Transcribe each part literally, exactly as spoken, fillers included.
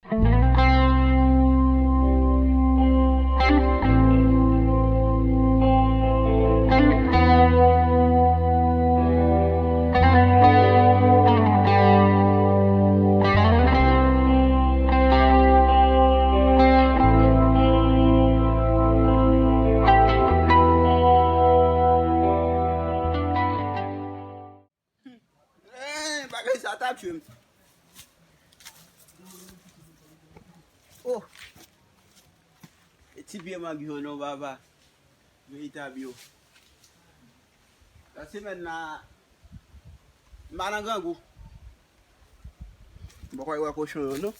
Eh, bagay sa ta tchwe m. Oh. E ti pye mang yo non, papa. Veritab yo. Nan semèn nan, m pa nan grangou. M poko wè kochon yo non.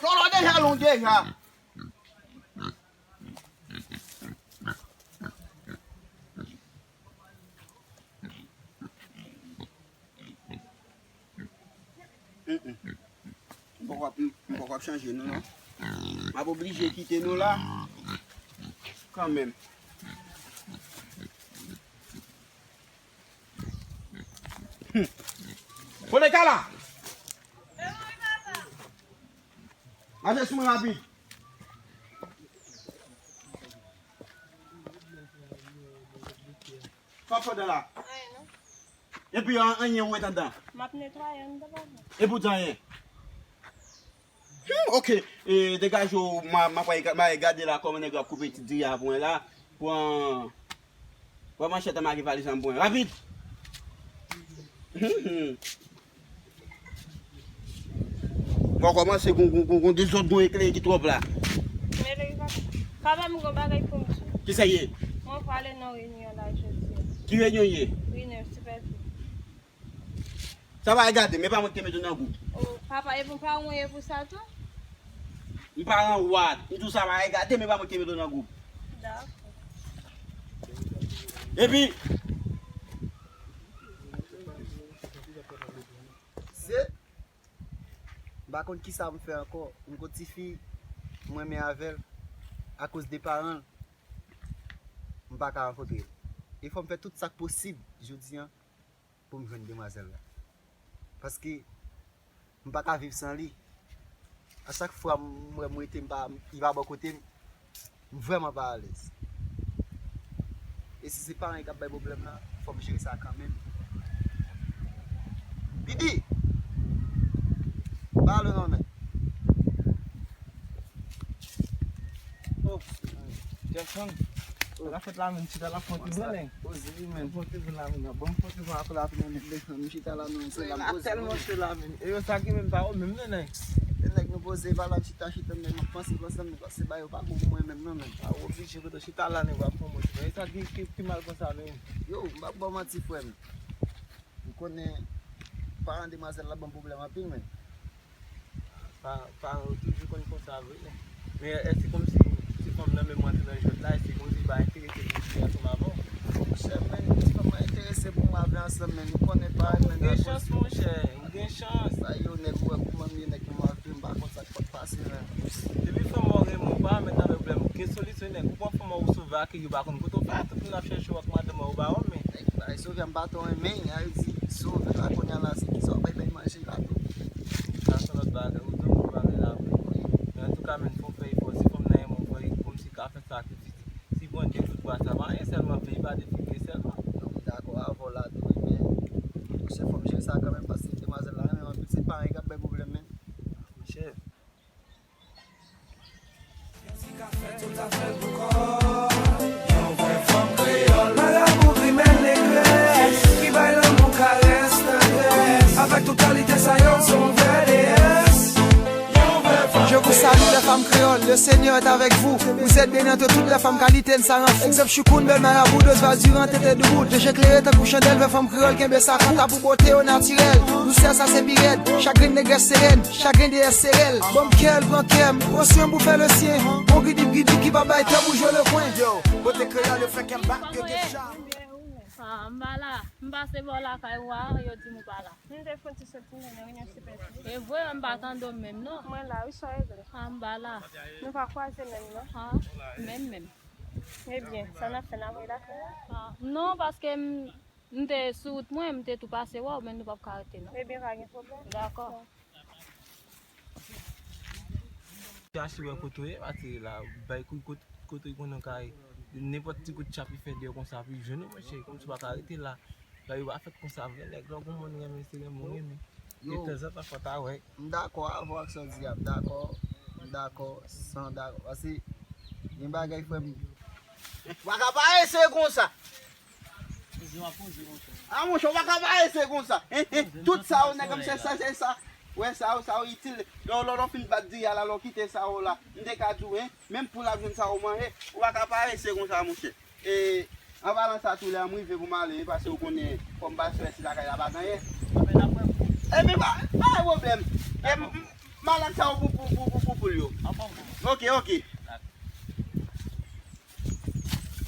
Lolo deja long deja. Mm, mm. M poko ap, m poko ap chanje nou non. M ap oblije kite nou la kanmenm. Hmm. Kote Kala? Mache sou mwen rapid. Sa w ap fè anndan la? Anyen non. Epi an, anyen ou wete anndan? M ap netwaye anndan pa mwen. Epi w di anyen? Hmm, ok. E, degaje w, m a, m a pral ga-, m a gade la kòman nèg yo ap koupe ti diri a pou mwen la. Pran, pran manchèt an, make valiz an pou mwen. Rapid! Hmm, hmm. Bon, kòmanse gon, gon, gon, gon dezòd, gon eklere ki twòp la. Men, papa, m gon bagay pou m di w. Kisa ye? Mwen prale nan reyinyon la jodi a. Ki reyinyon ye? Reyinyon sipèvi. Sa pa regade, men pa mwen ki te mete w nan gwoup. O, papa, epi w pa wonye pou sa tou? M pa rann wad. M di w sa pa regade, men pa mwen ki te mete w nan gwoup. Dakò. Epi, Se, m pa konn kisa m fè ankò. M gon tifi, m renmen avè l, akoz de paran l, m pa ka rankontre l. E fò m fè tout sa k posib jodi a pou m jwenn demwazèl la. Paske m pa ka viv san li. A chak fwa m wè m rete, m pa, li pa bò kote m, m vrèman pa alèz. E si se paran k ap bay pwoblèm la, fò m jere sa kanmenm. Bibi! Pale non, men. Oh, Jackson, sa k ap fèt la menm, chita la fon ti van, nèg. Poze wi, men. Fon ti van la menm, bon, fon ti van apre la, men, men, men, m chita la, men, se la m poze. Tèlman cho la, men. E yo sa ki menm pa yo menm, non, nèg. E nèg nou poze, pa la, m chita, chita, men, m ap panse, panse, men, panse, ba yo pa bon pou mwen menm, non, men. Pa oblije, kote chita la, nèg, w ap fon mwen. Men, sa ki, ki, ki mal konsa, men. Yo, m p ap ba w manti, frè m. M konnen paran demwazèl la ban m pwoblèm anpil, men. Pa, paran yo toujou konn konsa vre, men. Men èske kòmsi ti fanm nan menm rantre nan jwèt la, èske kòmsi li pa enterese pou li ansanm avè w? Monchè, men, ti fanm nan enterese pou m avè ansanm, men nou konnen pa renmen nan. Ou gen chans, monchè, ou gen chans. Sa yo, nèg, ou wè kòman m ye, nèg, m ap viv, m pa konn sa k pase, men. Depi fanm ou renmen, ou pa mèt nan pwoblèm, ou gen solisyon, nèg, ou pran fanm ou sove ak li, ou pa konn kote w fè, tout moun ap chèche w ak madanm ou, ou pa wè, men. Nèg, bay sove a, m pa twò renmen, a vle di, sove la, kounye a la, se kisa w bay, bay manje la tou. Sa se lòt bagay, ou di yon bon bagay la vre. Men antouka, men, fò w fè efò, si fanm nan renmen w, fò w kòmsi ka fè sakrifis. Si Bondye tout bwa sa pa anyen, sèlman peyi pa defike sèlman. Non, m dakò avè w la tou, wi, men monchè, fò m jere sa kanmenm, paske demwazèl la renmen m anpil, se paran k ap bay pwoblèm, men. Monchè. Yon vrè fanm kreyòl, marabou, grimèl, negrès, ki bay lanmou, karès, tandrès. Avèk tout kalite sa yo, se yon vrè deyès. Je vous salue, les femmes créoles, le Seigneur est avec vous. Vous êtes bénie entre toutes les femmes, kalite n sa ranfou. Egzanp, Choukoun, bèl marabou, dozvaz, diran, tete doubout. Je klere tankou chandèl, vrè fanm kreyòl, kenbe sa kou. Kanta pou bote yo natirèl, dousè sa se pi rèd. Chagren negrès se rèn, chagren deyès se rèl. Ban m kè l, pran kè m, pran swen pou fè le syen. Bon gidip gidou ki pa bay tan pou jwe le kwen. Yo, kote kreyòl yo fè kè m bat, yo gen cham. Ah, m pa la. M pase bò lakay ou a, yo di m ou pa la. M te fon ti soti nan reyinyon sipèdi. E vre, m pa tande w menm non. Mwen la, wi, sa regle. Ah, m pa la. Nou pa kwaze menm non. Ah, menm menm. Ebyen, sa n ap fè, n ap rele lakay la? Ah, non, paske m, m te sou wout mwen, m te tou pase wè w, men nou p ap ka rete non. Ebyen, pa gen pwoblèm. Dakò. Chache wè kote w ye, pati la, bay kou kote, kote w konnen w ka ye. Nenpòt ti kout tchap li fè deyò konsa, pou l jwenn ou, monchè, kòmsi w pa ka rete la. Bagay yo pa fèt konsa vre, nèg, lè w gon moun renmen, se renmen w renmen. Yo. E tanzantan fò w ta wè. M dakò avè w ak sa w di a, m dakò, m dakò, san dakò. Paske gen bagay, frè m, w pa ka parese konsa. Poze, w ap poze, monchè. A, monchè, w pa ka parese konsa. Hein, hein, tout sa yo, nèg, m se sa, se sa. Wè, sa yo, sa yo itil. Lè w, lè w fin bat diri a la, lè w kite sa yo la. M te ka di w, hein, menm poul ap jwenn sa yo manje. Ou pa ka parese konsa, monchè. E, an palan sa tou, lè a m rive pou m ale, wi, paske ou konnen, kòm m pa sou èsi lakay la, pa gen anyen. Ebyen, pa, pa gen pwoblèm. E, m, m, m al ak sa yo pou, pou, pou, pou, pou poul yo. Ok, ok.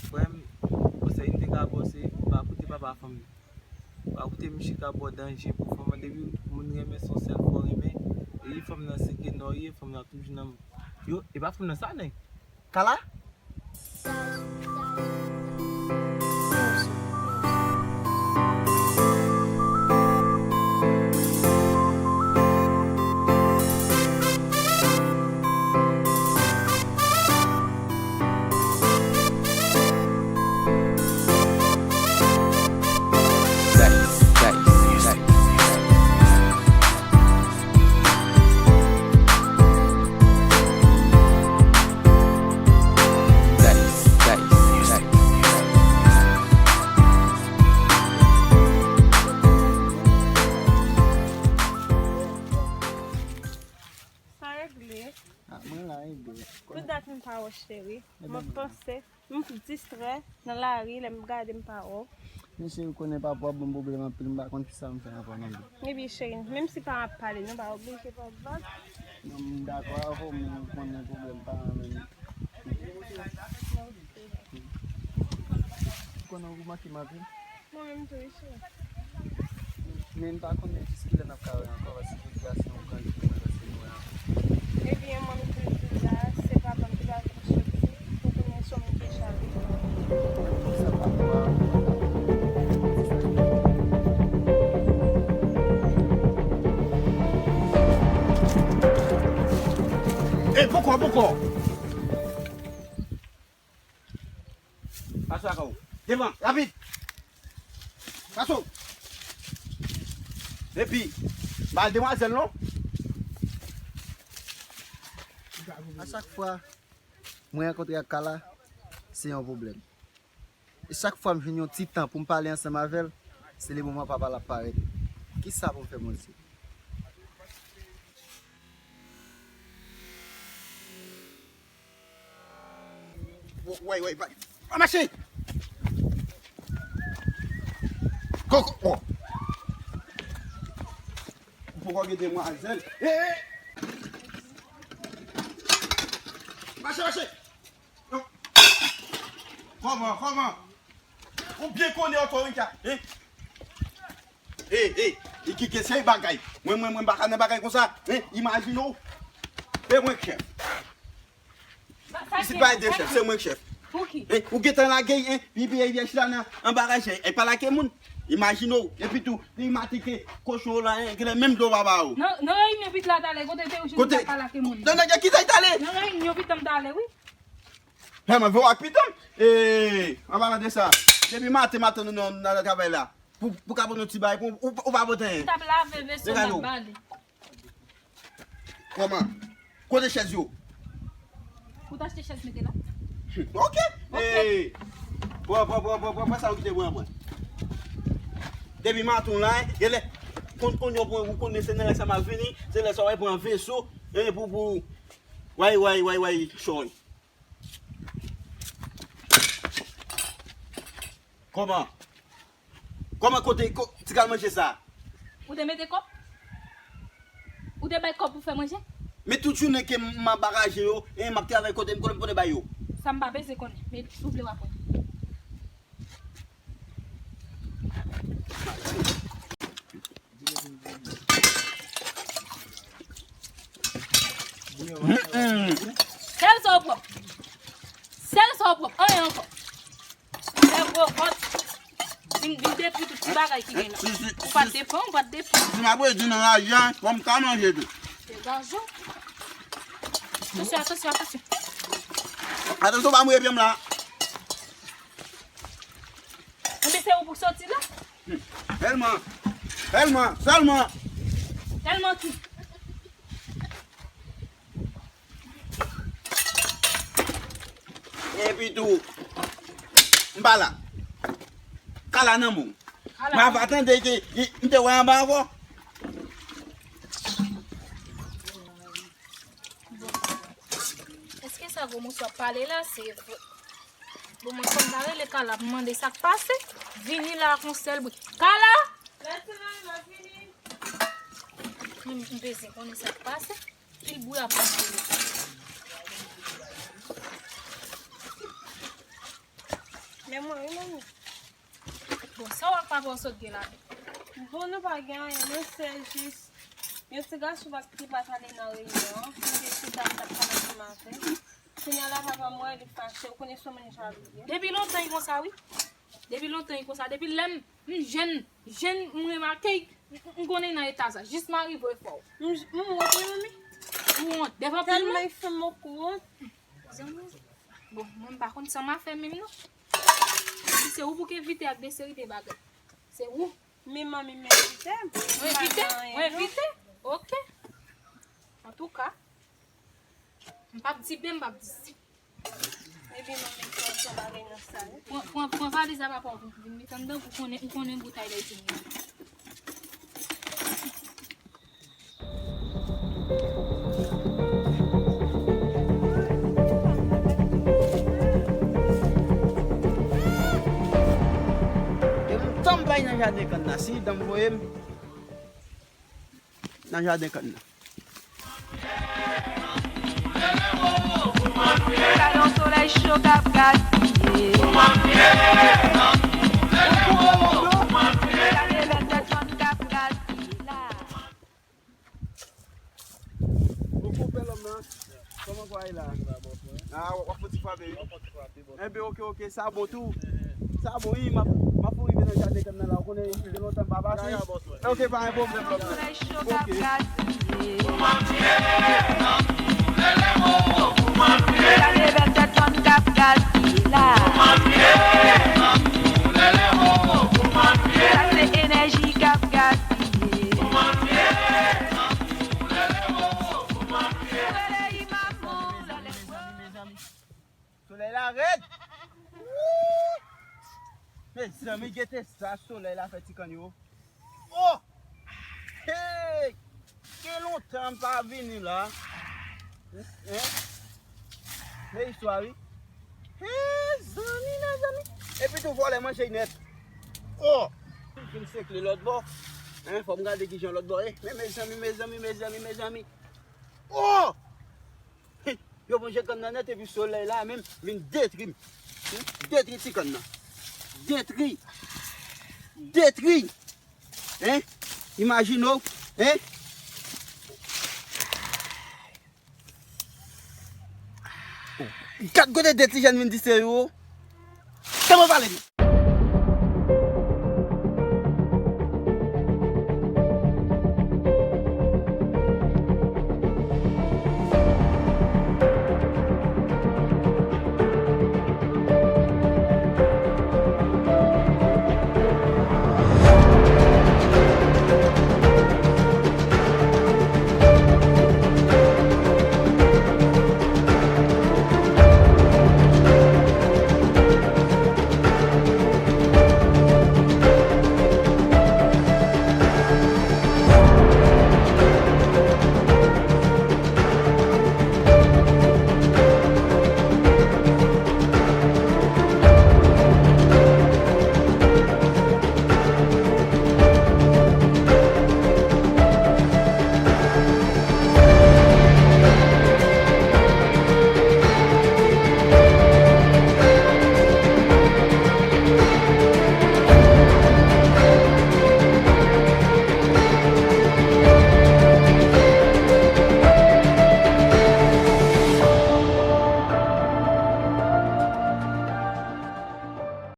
Frè m, konsèy m te ka ba w se, pa koute papa fanm nan. Pa koute misye k ap ba w danje pou fanm nan. Depi moun renmen, se yon sèl fò renmen. E fanm nan se ke nò ye, fanm nan toujou nan. Yo, e pa fanm nan sa, nèg. Kala? Sa regle. Ah, mwen la, ede. Tout dat m pa wè w, cheri. Mwen panse, m distrè nan lari, lè m gade m pa wè w. Men cheri, ou konnen papa w ap ban m pwoblèm anpil, m pa konn kisa m fè ankò non. Epi cheri, menm si pa ap pale, nou pa oblije fè vag. Non, m dakò avè w, men ou konnen pwoblèm pa an menm. Ou konnen ou manke m anpil. Mwen menm tou, wi, cheri. Men m pa konnen jiskilè n ap ka wè ankò, paske jodi a se yon gran jou pou mwen, paske nou wè ankò. Ebyen, mwen menm tou, m di w la, se papa m ki pa vle m soti, ou konnen se yon moun ki chaje. Sa pa twa. Ey, poko, poko! Pase lakay ou. Devan, rapid. Pase w. Epi, ba demwazèl non. A chak fwa mwen rankontre ak Kala, se yon pwoblèm. E chak fwa m jwenn yon ti tan pou m pale ansanm avè l, se le moman papa l ap parèt. Kisa pou m fè, Bondye? Woy, woy, pa, pa mache! Go, go, oh. Ou poko gen demwazèl. Hey, hey! Mache, mache! Kòman, kòman? Ou byen konnen otorite a, hein? Hey, hey, li gen seri bagay. Mwen, mwen, mwen pa ka nan bagay konsa, hein? Imajine w. E mwen k chèf. Isit pa gen de chèf, se mwen k chèf. Pouki? Hein? Ou gentan lage, hein? Li peye vyèj la nan anba rajè, e pa lake moun. Imajine w. Epi tou, li matike kochon la, hein? Genlè menm dlo papa ou. Nan, nan reyinyon pit la talè, kote te ou jwenn pa lake moun? Nan nèg ki sa y talè? Nan reyinyon pit la m talè, wi. Hey, mwen vè w ak pitan. E, an palan de sa, depi maten, maten nou nan, nan travay la. Pou, pou ka pote yon ti bagay, pou, ou, ou pa pote anyen. M t ap lave veso m ap bale. Kòman? Kote chèz yo? Ou t achte chèz mete la? Ok. Ok. E, pran, pran, pran, pran, pran, pran sa ou kite mwen pran. Depi maten la, hein, genlè, konn, konn yo pran, ou konnen se nan lè sa m ap vini, se lè sa w pran veso, e pou, pou, way, way, way, way, choy. Kòman? Kòman kote, ko-, ti kal manje sa? Ou te mete kòb? Ou te bay kòb pou fè manje? Men tout jounen ke m, m ap baraje yo, e m ap travay kote m konnen m konnen bay yo. Sa m pa bezwen konnen, men si w vle w ap wè. Sèl sa w pran. Sèl sa w pran. Anyen ankò. Fè gwo vant. Vin, vin detwi tout ti bagay ki gen la. Si, si, ou pa t si, defann, ou pa t defann. Si m ap redi nan raje a, fò m ka manje tou. Degaje w. Atansyon, atansyon, atansyon. Atansyon, pa mouye pye m la. Enben, se ou pou soti la. Sèlman, sèlman, sèlman. Sèlman ki? Epi tou, m pa la. Kala nan moun. Kala. M ava tande ke, ke m te wè anba ankò. Bon. Èske sa gwo moso ap pale la, se vre? Bon, mwen fò m ta rele Kala, m mande sa k pase. Vini la ak yon sèl bri. Kala! Mèsi, manmi, m ap vini. Mwen, m bezwen konnen sa k pase. Pil bri ap pase. Men mwen, wi, manmi. Bon, sa w ak papa w sot gen ladan? Bon, nou pa gen anyen, non, se jis yon ti gason pa, ki pa t ale nan reyinyon an. Mwen te chita, m t ap pale ansanm avè l. Kounye a la, papa m wè, li fache. Ou konnen se yon moun jan li ye. Depi lontan, li konsa, wi. Depi lontan, li konsa. Depi lè m, m jèn, jèn, m remake, m, m konnen nan eta sa. Jis mari vo e fò. M, m wont, wi, manmi. Ou wont. Devan pil moun. Tèlman li fè m kou wont. Zanmi. Bon, mwen m pa konn sa m a fè menm non. Si se ou pou k envite ak de seri de bagay. Se ou. Men manmi m envite m. Ou envite? Ou envite? Ok. Antouka, m p ap di B, m p ap di C. Epi manmi m fè yon bagay nan sal. Pran, pran, pran valiz la papa w vin, vin met anndan pou konnen, ou konnen boutay la isit. Gen lontan m pa nan jaden kann nan, si dan m voye m nan jaden kann nan. Sa yon solèy cho k ap gaspiye. Gade bèl tèt fanm k ap gaspiye la. Koukou, bèl òm nan. Kòman kwa ye la? Ah, w ap fon ti frape wi. Enben, ok, ok, sa bon tou. Sa bon, wi, m ap, m ap rive nan jaden kann nan la, ou konnen, gen lontan m pa pase. Ok, pa gen pwoblèm, lòt. Ok. Gade bèl tèt fanm k ap gaspiye la. Sa se enèji k ap gaspiye. Solèy la rèd. Wouy! Mezanmi, gete sa solèy la fè ti kann yo. Oh! Hey! Gen lontan m pa vini la. Hein? Men istwa wi. Hey, zanmi, mezanmi. Epi tou vòlè manje nèt. Oh! M fin sekle lòt bò. Hein, fò m gade kijan lòt bò ye. Men mezanmi, mezanmi, mezanmi, mezanmi. Oh! Yo manje kann nan nèt epi solèy la menm vin detri m. Detri ti kann nan. Detri. Detri. Hein? Imajine w. Hein? Gad kote de ti jèn vin disere yo. Tèlman pale m.